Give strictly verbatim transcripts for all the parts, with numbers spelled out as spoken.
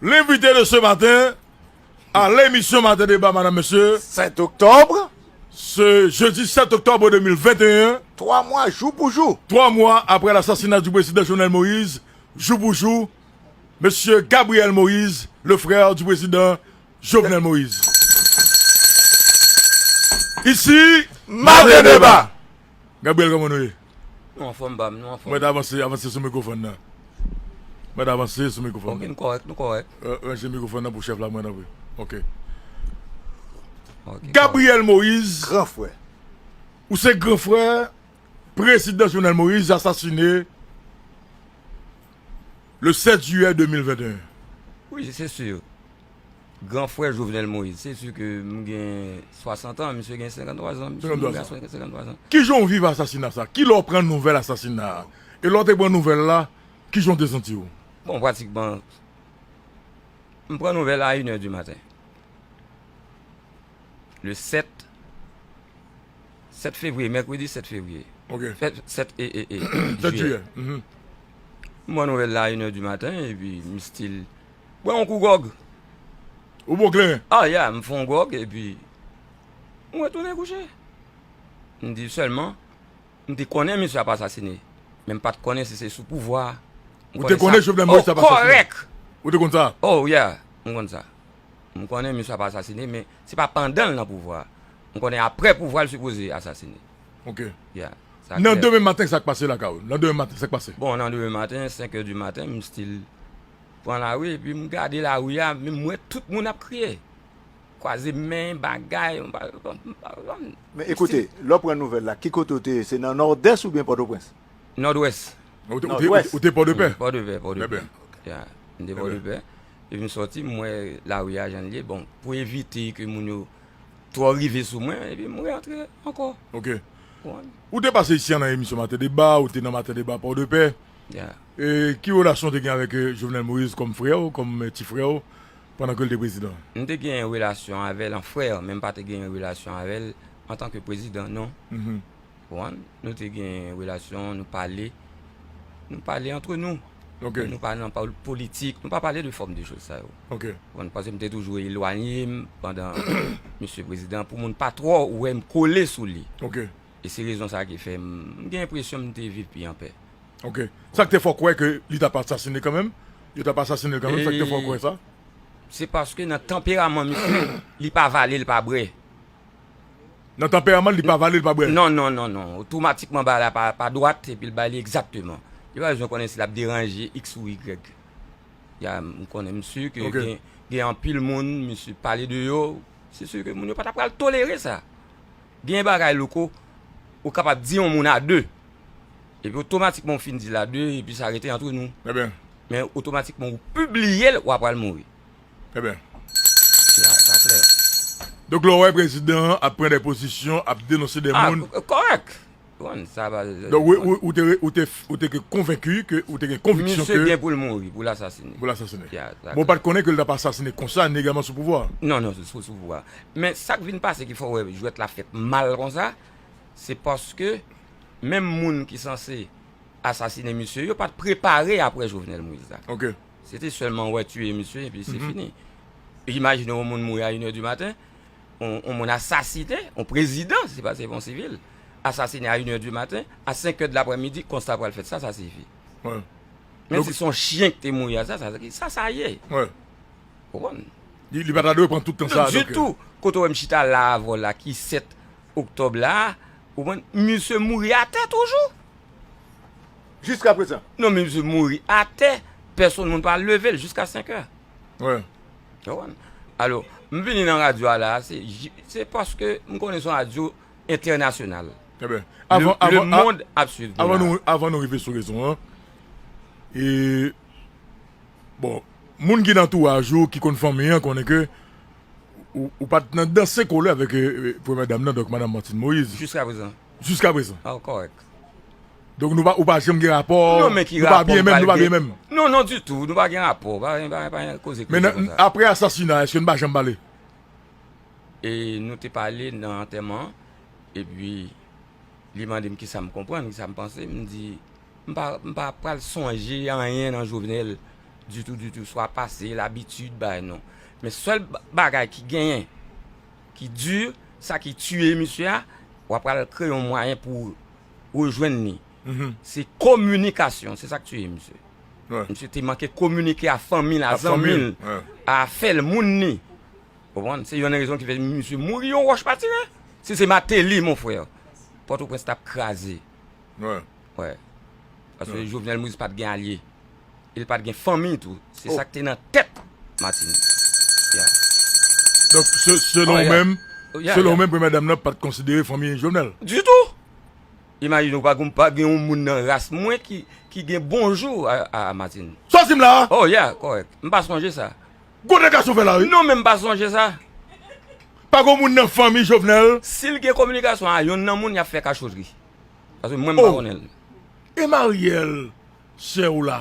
L'invité de ce matin à l'émission Matin Débat, madame, monsieur, sept octobre, ce jeudi sept octobre deux mille vingt et un, trois mois jour pour jour. Trois mois après l'assassinat du président Jovenel Moïse, jour pour jour, monsieur Gabriel Moïse, le frère du président Jovenel Moïse. Ici, Matin Débat. Gabriel, kòman nou ye? Nou anfòm, bam, nou anfòm. Mwen ta avanse, avanse sou mikwofòn nan. Mwen ta avanse sou mikwofòn nan. Ok, nou kòrèk, nou kòrèk. Euh, ranje mikwofòn nan pou chèf la, mwen, tanpri. Ok. Ok, Gabriel Moïse, gran frè. Ou se gran frè prezidan Jovenel Moïse, asasine le sept juillet deux mille vingt et un. Wi, se si. Gran frè Jovenel Moïse, se si ke m gen swasant an, misye gen senkanntwa zan, misye mouri a senkanntwa zan. Kijan w viv asasina sa? Kilè w pran nouvèl asasina a? E lè w te pran nouvèl la, kijan w te santi w? Bon, pratikman, m pran nouvèl a inè di maten. Le sept, sept fevriye, mèkredi sept fevriye. Ok. Fèt sept e, e, e, sept jiyè. Jiyè. Mhm. M pran nouvèl la inè di maten, epi m still bwè yon kou gwòg. Ou bon kleren? Ah, ya, m fè yon gwòg, epi m retounen kouche. M di sèlman, m te konnen misye ap asasine, men m pa t konnen si se sou pouvwa a. Ou te konnen Jovenel Moïse ap asasine? Kòrèk. Ou te konn sa? Oh, ya, m konn sa. M konnen misye ap asasine, men se pa pandan l nan pouvwa a. M konnen aprè pouvwa a, l sipoze asasine. Ok. Ya. Nan demen maten, sa k pase lakay ou? Nan demen maten, sa k pase? Bon, nan demen maten, senk è di maten, m still pran lari, epi m gade lari a, men m wè tout moun ap kriye. Kwaze men, bagay, m pa, m pa, m pa, m pa. Men ekoute, lè w pran nouvèl la, ki kote w te ye? Se nan Nòdès oubyen Pòtoprens? Nòdwès. Ou te, ou te, ou te Pòdepè? Pòdepè, Pòdepè. Ya, m te Pòdepè. Epi m sòti, m wè lari a jan l ye. Bon, pou evite ke moun yo twò rive sou mwen, epi m rantre ankò. Ok. Ou te pase isi a nan emisyon Maten Deba, ou te nan Maten Deba Pòdepè. Ya. E ki relasyon w te gen avèk, eh, Jovenel Moïse kòm frè w, kòm, eh, ti frè w, pandan ke l te prezidan? M te gen relasyon avè l an frè, men m pa te gen relasyon avè l antanke prezidan, non. Mhm. Konprann? Nou te gen relasyon, nou pale. Nou pale antre nou. Ok. Nou pa nan pa-, politik, nou pa pale de fòm de choz sa yo. Ok. Konprann? Paske m te toujou elwanye m pandan misye prezidan, pou moun pa twò wè m kole sou li. Ok. E se rezon sa ki fè m, m gen enpresyon m te viv pi anpè. Ok. Sa k te fè w kwè ke li t ap asasine kanmenm? Yo t ap asasine l kanmenm, sa k te fè w kwè sa? Se paske nan tanperaman misye, li pa vale, li pa brè. Nan tanperaman l, li pa vale, li pa brè. Non, non, non, non. Otomatikman, bagay la pa, pa dwat, epi l ba li egzakteman. Li pa bezwen konnen si l ap deranje X ou Y. Ya, m konnen, m si ke gen, gen anpil moun, misye pale de yo, se si ke moun yo pa ta pral tolere sa. Gen bagay, Louko, ou kapab di yon moun a de. Epi otomatikman, ou fin di l a de, epi sa rete antre nou. Ebyen. Men otomatikman, ou pibliye l, w ap pral mouri. Ebyen. Ya, sa klè. Donk, lè w wè prezidan an ap pran de pozisyon, ap denonse de moun. Ah, kòrèk. Konprann, sa pa. Donk, ou, ou, ou te, ou te, ou te konvenki ke, ou te gen konviksyon ke misye gen pou l mouri, pou l asasine. Pou l asasine. Ya, sa klè. Bon, w pa t konnen ke l t ap asasine konsa, ilegalman sou pouvwa a? Non, non, sou, sou pouvwa a. Men sa k vin pase ki fè w wè jwèt la fèt mal konsa, se paske menm moun ki sanse asasine misye yo pa t prepare apre Jovenel Moïse la. Ok. Se te sèlman wè tiye misye epi se fini. Imajine yon moun mouri a inè di maten, yon, yon moun asasine, yon prezidan, se pa, se pa yon sivil, asasine a inè di maten, a senk è de laprèmidi, konsta pral fèt, sa, sa sifi. Wi. Menm si se yon chyen ki te mouri a, sa, sa, sa, sa ye. Wi. Ou konprann? Li, li pa ta dwe pran tout tan sa a, donk, euh. Ditou. Kote w wè m chita la avè w la, ki sèt oktòb la, ou konprann, misye mouri atè toujou. Jiska prezan? Non, men misye mouri atè, pèsonn moun pa leve l jiska senk è. Wi. Ou konprann? Alò, m vini nan radyo a la, se ji-, se paske m konnen se yon radyo entènasyonal. Ebyen, le, avan, le avan, a-, monde ap swiv nou la. Avan nou, avan nou rive sou rezon an, e, bon, moun ki nan antouraj ou, ki konn fanmi an, konnen ke ou, ou pa t nan danse kole avèk, e, e, premyè dam nan, donk madanm Martine Moïse. Jiska prezan. Jiska prezan. Ah, kòrèk. Donk nou pa, ou pa janm gen rapò, nou pa byen menm, nou pa byen menm. Non, men ki rapò m pral gen? Non, non, ditou, nou pa gen rapò, pa, pa, pa, pa koze, koze konsa. Men nan, apre asasina, èske nou pa janm pale? E nou te pale nan antèman an, epi li mande m kisa m konprann, kisa m panse, m di, m pa, m pa pral sonje anyen nan Jovenel, ditou, ditou, swa pase, labitid, bagay non. Men sèl ba- bagay ki genyen, ki di, sa ki tiye misye a, w ap pral kreye yon mwayen pou rejwenn li. Se kominikasyon, se sa k tiye misye. Misye te manke kominike a fanmi l, a zanmi l, a fè l, moun li. Konprann? Se yonn nan rezon ki fè misye mouri, yon wòch pa tire. Si se Martelly, mon frè, Pòtoprens t ap kraze. Wè. Paske Jovenel Moïse pa t gen alye. E l pa t gen fanmi tou. Se sa k te nan tèt Martine. Donk, selon ou menm, selon ou menm, premyè dam nan pa t konsidere fanmi Jovenel? Ditou! Imajine w pa gen, pa gen yon moun nan ras mwen ki, ki gen bonjou a, a Martine. Sa w di m la a? Oh yeah, kòrèk. M pa sonje sa. Gwo dega sa w fè la wi. Non, men m pa sonje sa. Pa gen yon moun nan fanmi Jovenel? Si l gen kominikasyon a yonn nan moun, y ap fè kachotri. Paske mwen, m pa konnen l. E Mariel, sè w la?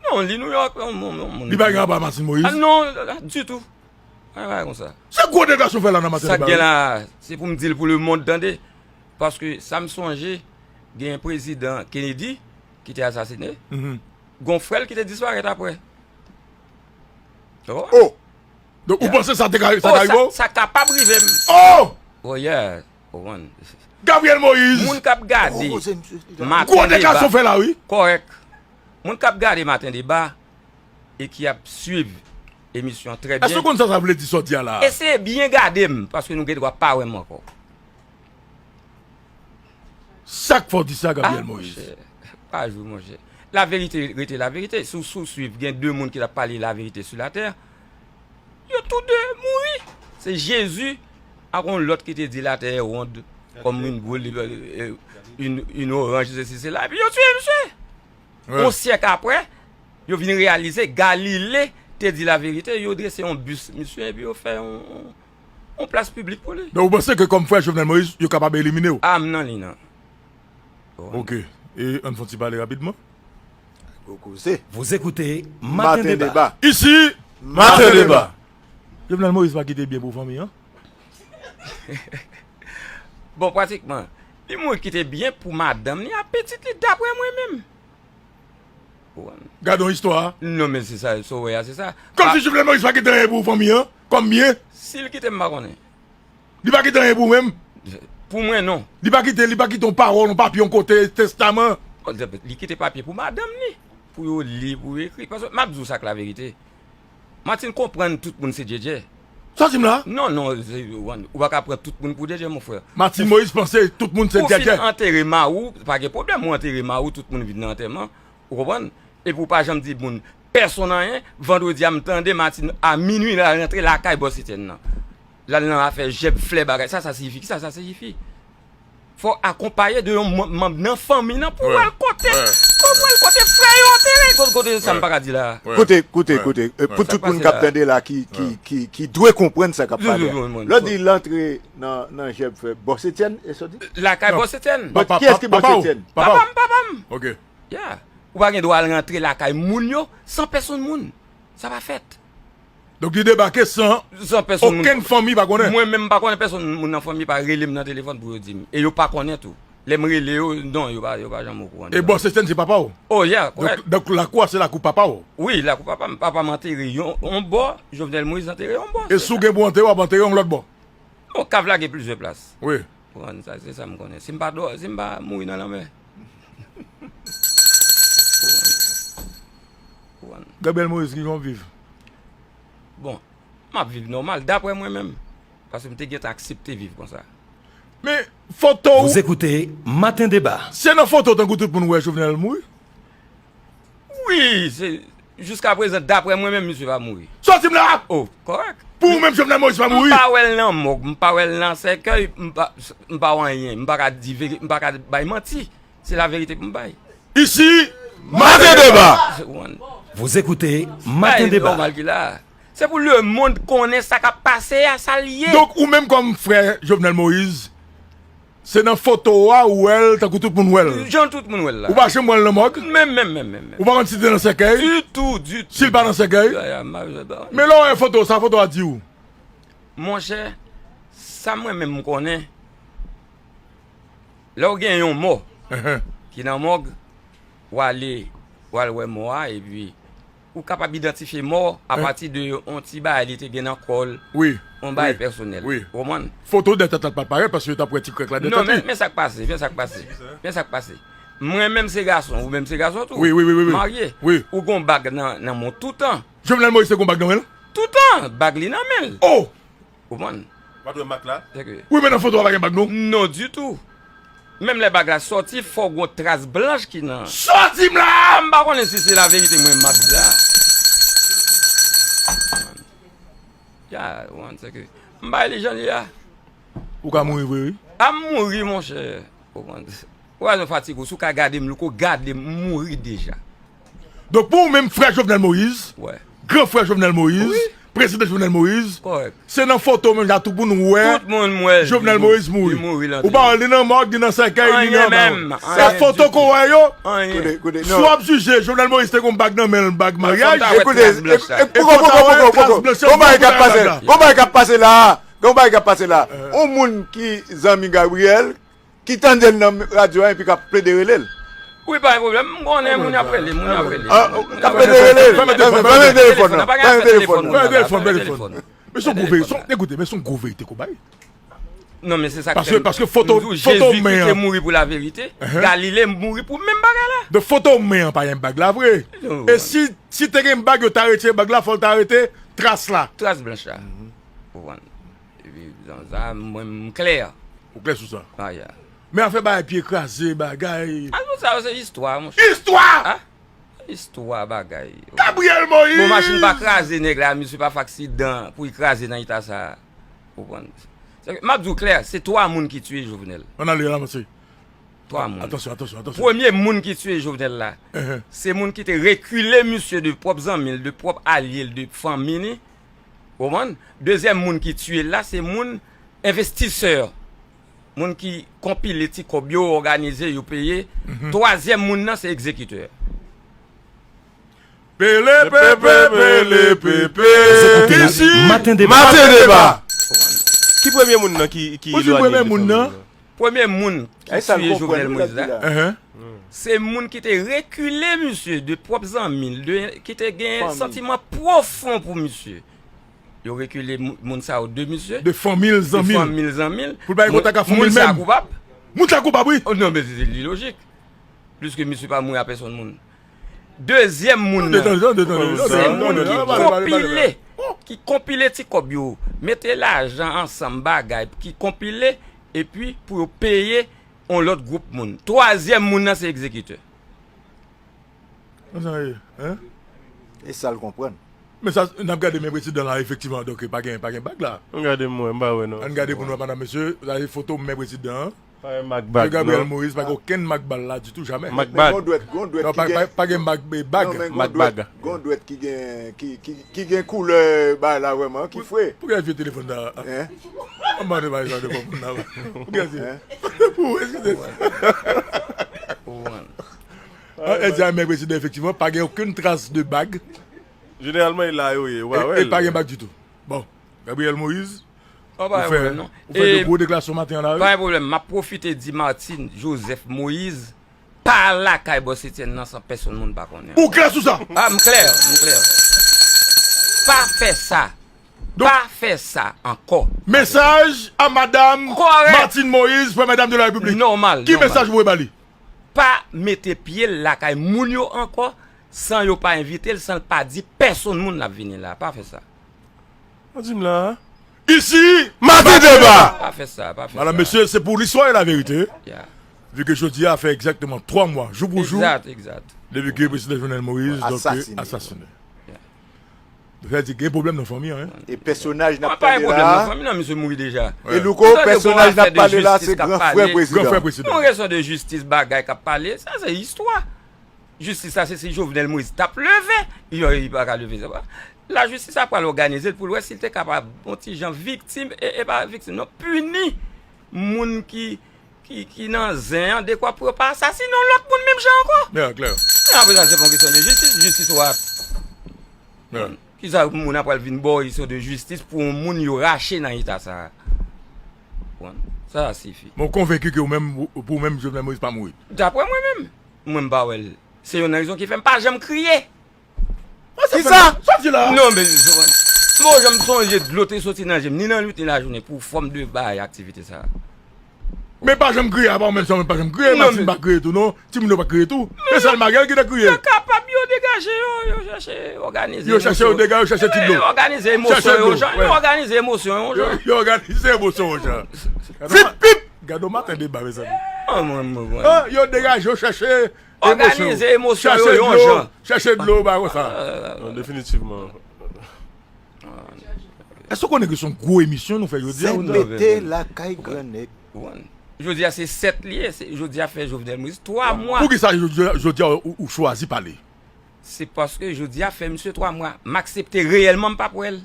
Non, li Nouyòk, yon moun. Li pa gen apa Martine Moïse? Ah non, ditou. Pa gen bagay konsa. Se gwo dega sa w fè la nan maten deba. Sa k gen la, se pou m di l pou lemonn tande. Paske sa m sonje, gen prezidan Kennedy ki te asasine. Gon frè l ki te disparèt apre. Oh! Donk ou panse sa te ka sa ka rive w? Sa kapab rive m. Oh! Oh yeah. Ou konprann? Gabriel Moïse. Moun k ap gade Maten Deba. Gwo dega sa w fè la wi. Kòrèk. Moun k ap gade Maten Deba e ki ap swiv emisyon an trè byen. Èske w konn sa sa vle di sa w di a la a? Eseye byen gade m, paske nou gendwa pa wè m ankò. Sa k fè w di sa, Gabriel Moïse? Ah, monchè, pa jwe, monchè. Laverite rete laverite. Si w, si w swiv, gen de moun ki t ap pale laverite sou latè. Yo tou de mouri. Se Jezi ak yon lòt ki te di la terre est ronde comme une boule, une, une orange, sesi, sela. Epi yo tiye misye. Yon syèk apre, yo vin reyalize Galile te di laverite, yo drese yon bis misye epi yo fè yon, yon, yon plas piblik pou li. Donk ou panse ke kòm frè Jovenel Moïse, yo kapab elimine w? Ah, m nan liy nan. Ok. E ann fè yon ti pale rapidman. Gwo koze. Vous écoutez Matin Débat. Ici Matin Débat. Jovenel Moïse pa kite byen pou fanmi an? Bon, pratikman, li mouri kite byen pou madanm li ak pitit li, daprè mwen menm. Gade yon istwa. Non, men se sa, sa w wè a, se sa. Kòmsi Jovenel Moïse pa kite anyen pou fanmi an, kòm byen? Si l kite, m pa konnen. Li pa kite anyen pou ou menm? Pou mwen, non. Li pa kite, li pa kite yon pawòl, yon papye, yon kote, testaman? Li kite papye pou madanm li, pou yo li, pou yo ekri. Paske m ap di w sa k laverite. Martine konprann tout moun se djèdjè. Sa w di m la a? Non, non, ou pa ka pran tout moun pou djèdjè, mon frè. Martine Moïse panse tout moun se djèdjè. Ou fin antere mari w, pa gen pwoblèm, ou antere mari w, tout moun vin nan antèman. Ou konprann? Epi w pa janm di moun pèsonn anyen. Vandredi a, m tande Martine a minui l al rantre lakay bòs Etienne nan. L al nan afè jèb flè bagay. Sa sa siyifi? Kisa sa siyifi? Fò w akonpaye de yon manm nan fanmi nan pou w al kote, pou w al kote frè yo antere. Kote, kote sa m pa ka di la a? Koute, koute, koute. Pou tout moun k ap tande la ki, ki, ki, ki dwe konprann sa k ap pale a. Lè w di l antre nan, nan jèb flè, bòs Etienne, e sa w di? Lakay bòs Etienne. Kiyès ki bòs Etienne? Papa w. Papa m, papa m. Ok. Yeah. Ou pa gen dwa al rantre lakay moun yo san pèsonn moun. Sa pa fèt. Donk li debake san okenn fanmi pa konnen? Mwen menm m pa konnen, pèsonn moun nan fanmi pa rele m nan telefòn pou yo di m. E yo pa konnen tou. Lè m rele yo, non, yo pa, yo pa janm okouran de sa. E bòs Etienne se papa w? Oh yeah, kòrèk. Donk lakou a se lakou papa w? Wi, lakou papa m. Papa m antere yon, yon bò, Jovenel Moïse antere yon bò. E si w gen pou w antere, w ap antere yon lòt bò? Bon, kav la gen plizyè plas. Wi. Ou konprann sa, se sa m konnen. Si m pa dò, si m pa mouri nan lanmè. Ou konprann? Gabriel Moïse, kijan w ap viv? Bon, m ap viv nòmal, daprè mwen menm. Paske m te gentan aksepte viv konsa. Men, foto w. Vous écoutez Matin Débat. Se nan foto w tankou tout moun wè Jovenel mouri? Wi, se, jiskaprezan, daprè mwen menm, misye pa mouri. Sòti m la! Oh, kòrèk. Pou ou menm, Jovenel Moïse pa mouri? M pa wè l nan mòg, m pa wè l nan sèkèy, m pa, m pa wè anyen, m pa ka di veri-, m pa ka bay manti. Se laverite pou m bay. Isi, Mande Deba! Vous écoutez Matin Débat. Bagay nòmal ki la. Se pou lemonn konnen sa k ap pase a, sa l ye. Donk, ou menm kòm frè Jovenel Moïse, Se nan foto a ou wè l tankou tout moun wè l. Jan tout moun wè l la. Ou pa janm wè l nan mòg? Menm, menm, menm, menm. Ou pa konn si l te nan sèkèy? Ditou, ditou. Si l pa nan sèkèy? Ya, ya, m pa bezwen pa. Men lè w wè foto, sa foto a di w? Monchè, sa mwen menm m konnen, lè w gen yon mò ki nan mòg, w ale, w al wè mò a, epi ou kapab idantifye mò apati de yon ti bagay li te gen nan kò l, yon bagay pèsonèl. Ou konprann? Foto de tèt la pa t parèt paske yo t ap wè ti krèk la de tèt li. Non, men, men sa k pase, men sa k pase, men sa k pase. Mwen menm se gason, ou menm se gason tou. Wi, wi, wi, wi, wi. Marye. Wi. Ou gon bag nan, nan men w toutan. Jovenel Moïse te gon bag nan men l? Toutan, bag li nan men l. Oh! Ou konprann? Ou pa t wè mak la? Wi, men nan foto a pa gen bag non. Non, ditou. Menm lè bag la sòti, fò gon tras blanch ki nan. Sòti m la! M pa konnen si se laverite mwen m ap di la. Ya, ou konprann, se ke m bay li jan li a. Ou ka mouri vre, wi. A m mouri, monchè. Ou konprann? Ou wè nou fatige, si w ka gade m, louko, gade m, m mouri deja. Donk, pou ou menm, frè Jovenel Moïse, gran frè Jovenel Moïse, prezidan Jovenel Moïse, se nan foto menm jan tou pou nou wè Jovenel Moïse mouri. Ou pa wè l ni nan mòg, ni nan sèkèy, ni nan. Se foto ke w wè yo. Si w ap jije, Jovenel Moïse te gon bag nan men l, bag maryaj. Ekoute, poko, poko, poko, poko. Gon bagay k ap pase la. Gon bagay k ap pase la. Gon bagay k ap pase la. Yon moun ki zanmi Gabriel, ki tande l nan radyo a epi k ap plede rele l. Wi, pa gen pwoblèm. M konnen moun y ap rele, moun y ap rele. K ap plede rele l. Fèmen telefòn, fèmen telefòn nan. Fèmen telefòn nan. Fèmen telefòn, fèmen telefòn. Men se yon gwo verite, men se yon gwo verite ke w bay. Non, men se sa k fè m di w, Jezi te mouri pou laverite, Galile mouri pou menm bagay la. Donk, foto men an pa gen bag la vre. E si, si te gen bag, yo ta retire bag la, fò l ta rete tras la. Tras blanch la. Ou konprann? Epi, sa, mwen, m klè. Ou klè sou sa? Ah, yeah. Men afè bagay pye kraze, bagay. A, tout sa yo se istwa, monchè. Istwa! Ah, istwa bagay. Gabriel Moïse! Bon, machin pa kraze nèg la, misye pa fè aksidan pou li kraze nan eta sa. Ou konprann? Se ke, m ap di w klè, se twa moun ki tiye Jovenel. Ann ale, ann avanse. Twa moun. Atansyon, atansyon, atansyon. Premye moun ki tiye Jovenel la, se moun ki te rekile misye de pwòp zanmi l, de pwòp alye l, de fanmi li. Ou konprann? Dezyèm moun ki tiye l la, se moun envestisè. Moun ki konpile ti kòb yo, òganize yo, peye. Twazyèm moun nan, se egzekitè. Pele pepe, pele pepe. Isi, Maten Deba. Maten Deba. Ki premye moun nan ki, ki elwanye de fanmi l nan? Premye moun ki tiye Jovenel Moïse la, se moun ki te rekile misye de pwòp zanmi l, de, ki te gen santiman pwofon pou misye. Yo rekile moun sa yo de misye. De fanmi l, zanmi l. De fanmi l, zanmi l. Pou l pa gen kontak ak fanmi l menm. Moun sa koupab. Moun sa koupab, wi. Oh, non, men se, se li lojik. Pliske misye pa mouri a pèsonn moun. Dezyèm moun nan, se moun ki konpile, ki konpile ti kòb yo, mete lajan ansanm, bagay, ki konpile, epi pou yo peye yon lòt gwoup moun. Twazyèm moun nan se egzekitè. Konsa ye, hein? E sa l konprann. Men sa, n ap gade men prezidan la, efektivman, donk, pa gen, pa gen bag la. Ann gade m wè, m pa wè non. Ann gade pou n wè, madanm, mesye, sa se foto men prezidan an. Pa gen mak bag, Gabriel Moïse pa gen okenn mak bal la ditou, jamè. Mak bag. Gon dwèt, gon dwèt ki gen, pa gen mak bag. Non, men gon dwèt, gon dwèt ki gen, ki, ki, ki gen koulè bagay la vrèman, ki fre. Pou gen vye telefòn sa? Hein? An mande bagay sa de pou moun nan. Pou gen vye. Pou, eskize. An, Elzya men prezidan, efektivman, pa gen okenn tras de bag. Jeneralman, e la yo ye, ou pa wè l. E pa gen bag ditou. Bon, Gabriel Moïse, ou fè, ou fè de gwo deklarasyon maten an la, wi. Pa gen pwoblèm, m ap pwofite di Martine Joseph Moïse, pa al lakay Bòs Etienne nan san pèsonn moun pa konnen. Ou klè sou sa? Ah, m klè, m klè. Pa fè sa. Pa fè sa ankò. Mesaj a madanm Martine Moïse, premyè dam de la Repiblik. Nòmal. Ki mesaj ou voye ba li? Pa mete pye l lakay moun yo ankò san yo pa envite l, san l pa di pèsonn moun l ap vini la. Pa fè sa. Ou di m la? Isi, Maten Deba! Pa fè sa, pa fè sa. Madam, mesye, se pou listwa e laverite. Vu ke jodi a fè egzakteman twa mwa, jou pou jou, depi ke prezidan Jovenel Moïse, donk, asasine. Sa vle di gen pwoblèm nan fanmi an, hein? E pèsonaj n ap pale la, pa gen pwoblèm nan fanmi nan, misye mouri deja. E Louko, pèsonaj n ap pale la, se gran frè prezidan. Yon kesyon de jistis, bagay k ap pale, sa se istwa. Jistis la, se si Jovenel Moïse t ap leve, yo, li pa ka leve, sa pa. Lajistis la pral òganize l pou l wè si l te kapab, yon ti jan viktim, e, e pa viktim, non, pini moun ki ki, ki nan zen an, dekwa pou yo pa asasine yon lòt moun menm jan ankò. Men an klè. Men apre sa, se pa yon kesyon de jistis, jistis w ap. Kisa moun ap pral vin ba w kesyon de jistis pou yon moun yo rache nan eta sa a? Bon, sa, sa sifi. Men w konvenki ke ou menm, pou ou menm, Jovenel Moïse pa mouri? Daprè mwen menm, mwen m pa wè l. Se youn nan rezon ki fè m pa janm kriye. Kisa? Sòti la. Non, men, bon, jan m sonje dlo te soti nan je m, ni nan nuit, ni lajounen, pou fòm de bay aktivite sa. Men pa janm kriye, apa ou menm sa, ou menm pa janm kriye, Matin pa kriye tou, non. Timoun yo pa kriye tou. E sèl Mariel ki te kriye. Yo kapab, yo degaje yo, yo chèche òganize emosyon. Yo chèche yo degaje, yo chèche ti dlo. Yo òganize emosyon yo, jan, yo òganize emosyon yo, jan. Yo òganize emosyon yo, jan. Vip, vip! Gade yon maten deba, mezanmi. Yo degaje, yo chèche emosyon. Òganize emosyon yo yon jan. Chèche dlo, ba konsa. Non, definitivman. Èske w konnen ke se yon gwo emisyon nou fè jodi a? Sèt mete lakay Gran Nèg. Jodi a se sèt li ye, jodi a fè Jovenel Moïse twa mwa. Poukisa jodi a ou chwazi pale? Se paske jodi a fè misye twa mwa. M aksepte reyèlman m p ap wè l.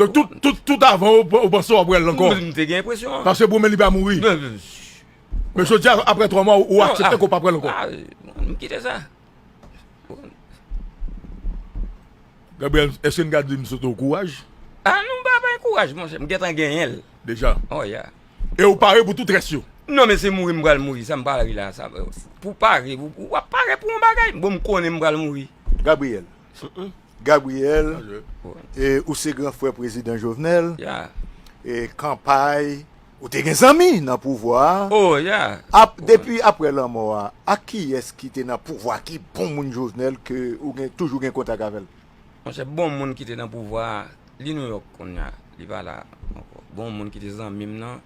Donk tout, tout, tout avan ou panse w ap wè l ankò? M te gen enpresyon an. Paske pou mwen li pa mouri. Men jodi a, apre twa mwa, ou aksepte ke w p ap wè l ankò? M kite sa. Gabriel, èske n ka di m swete w kouraj? A non, m pa bay kouraj, monchè. M gentan genyen l. Deja? Oh, yeah. E ou pare pou tout rès yo? Non, men se mouri m pral mouri, sa m pare la, sa. Pou pare, pou, pou, w ap pare pou yon bagay? Bon, m konnen m pral mouri. Gabriel. Gabriel, e, ou se gran frè prezidan Jovenel. E, kanpay, ou te gen zanmi nan pouvwa a. Ap, depi apre lanmò a, a kiyès ki te nan pouvwa a ki bon moun Jovenel ke ou gen, toujou gen kontak avè l? Monchè, bon moun ki te nan pouvwa a, li Nouyòk kounye a, li pa la ankò. Bon moun ki te zanmi m nan,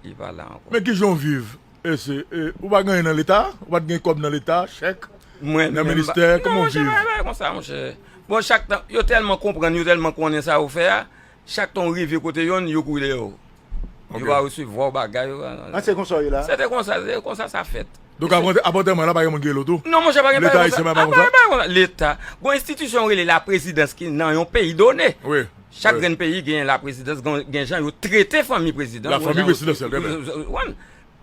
li pa la ankò. Men kijan w viv? E se, e, ou pa gen anyen nan Leta? Ou pa t gen kòb nan Leta, chèk, nan ministè? Kòman w viv? Mwen menm, m pa, non, monchè, pa, pa konsa, monchè. Bon, chak tan, yo tèlman konprann, yo tèlman konnen sa yo fè a, chak tan w rive kote yonn, yo kouri dèyè w. Yo pa resevwa w bagay, yo pa. A, se konsa w ye la? Se te konsa, se konsa sa fèt. Donk, apre, apre antèman la, pa gen moun ki rele w tou? Non, monchè, pa gen bagay konsa. Leta ayisyen pa konsa? Leta, gon enstitisyon yo rele laprezidans ki nan yon peyi done. Wi. Chak grenn peyi gen laprezidans, gen, gen jan yo trete fanmi prezidan. Lafanmi prezidansyèl, trè byen.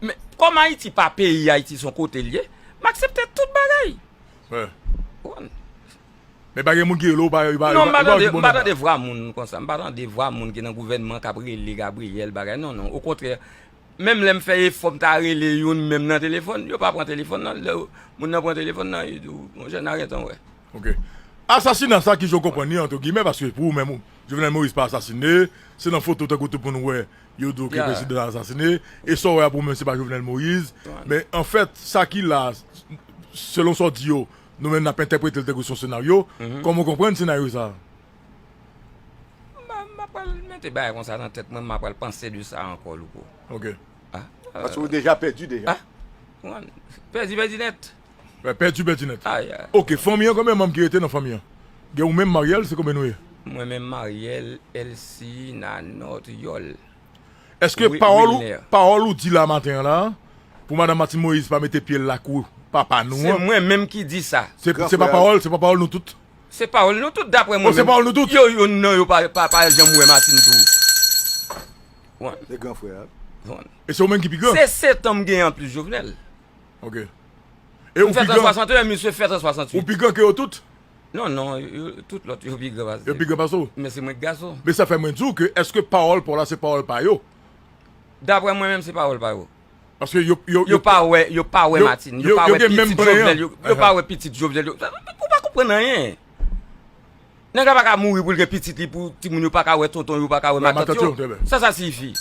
Men, kòm Ayiti pa peyi, Ayiti se yon kote l ye, m aksepte tout bagay. Men pa gen moun ki rele w, pa, pa, non, m pa tande, m pa tande vwa moun konsa. M pa tande vwa moun ki nan gouvènman k ap rele Gabriel, bagay. Non, non. Okontrè, menm lè m fè efò m ta rele youn menm nan telefòn, yo pa pran telefòn nan. Lè moun nan pran telefòn nan, yo di w, monchè, n a gentan wè. Ok. Asasina sa, kijan w konprann li, antre gimè, paske pou ou menm, Jovenel Moïse pa asasine, se nan foto tankou tout moun wè, yo di w ke prezidan an asasine, e sa w wè a pou ou menm se pa Jovenel Moïse, men anfèt, sa ki la, selon sa w di yo, nou menm n ap entèprete l tankou se yon senaryo, kòman w konprann senaryo sa a? M pa, m pa pral mete bagay konsa nan tèt mwen, m pa pral panse de sa ankò, Louko. Ok. Paske ou deja pèdi deja. Pèdi, pèdi nèt. Pèdi, pèdi nèt. Ok, fanmi an, konbyen manm ki rete nan fanmi an? Gen ou menm, Mariel, se konbyen nou ye? Mwen menm, Mariel, Elsie, Nanot, Yòl. Èske pawòl ou, pawòl ou di la maten an la, pou madanm Martine Moïse pa mete pye l lakou papa nou an? Se mwen menm ki di sa. Se, se pa pawòl, se pa pawòl nou tout? Se pawòl nou tout, daprè mwen menm. Oh, se pawòl nou tout? Yo, yo, non, yo pa, pa, pa janm wè Martine tou. Se gran frè a. E se ou menm ki pi gran? Se sèt an m genyen anplis Jovenel. Ok. E ou pi gran? M fèt an swasanteyen, misye fèt an swasanntuit. Ou pi gran ke yo tout? Non, non, yo, tout lòt yo pi gran pase. Yo pi gran pase w? Men se mwen k gason. Men sa fè mwen di w ke èske pawòl pa w la se pawòl pa yo? Daprè mwen menm, se pawòl pa yo. Paske yo, yo, yo pa wè, yo pa wè Martine, yo pa wè pitit Jovenel, yo, yo pa wè pitit Jovenel, yo, ou pa konprann anyen. Nèg la pa ka mouri pou l gen pitit li, pou timoun yo pa ka wè tonton yo, pa ka wè matant yo. Sa sa siyifi?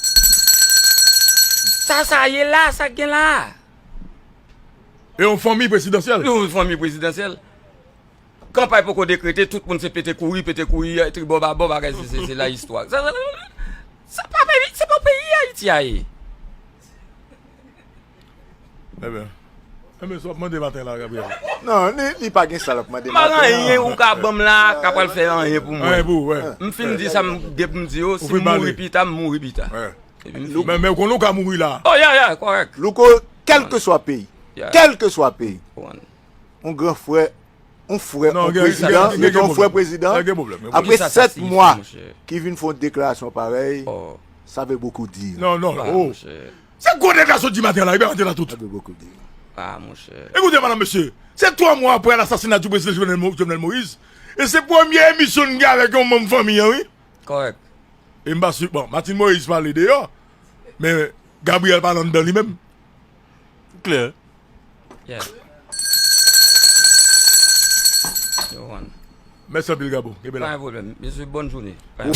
Sa sa ye la, sa k gen la? E yon fanmi prezidansyèl? Yon fanmi prezidansyèl. Kanpay poko dekrete, tout moun se pete kouri, pete kouri, tribò babò, bagay, se, se, se la istwa. Sa, sa, sa, sa pa peyi, se pa peyi Ayiti a ye. Ebyen, ebyen, sa w ap mande maten la, Gabriel? Non, li, li pa gen sa l ap mande maten an. M pa gen anyen ou ka ban m la, k ap pral fè anyen pou mwen. Anyen pou ou, wè. M fin di sa m gen pou m di yo, si m mouri pita, m mouri pita. Men, men ou konnen ou ka mouri la. Oh, yeah, yeah, kòrèk. Louko, kèlkeswa peyi, kèlkeswa peyi, yon gran frè, yon frè, yon prezidan, yon frè prezidan, apre sèt mwa, ki vin fè yon deklarasyon parèy, sa vle bokou di. Non, non, oh. Se gwo deklarasyon di maten la, li pa antre la tout. Sa vle bokou di. Ah, monchè. Ekoute, madame, mesye, se twa mwa apre lasasina di prezidan Jovenel Mo-, Jovenel Moïse, e se premye emisyon n gen avèk yon manm fanmi an, wi. Kòrèk. E m pa si, bon, Martine Moïse pale deyò, men Gabriel pale anndan li menm. Klè. Yeah. Mèsi anpil, Gabo. Kenbe la. Pa gen pwoblèm. Mesye, bòn jounen. Ou,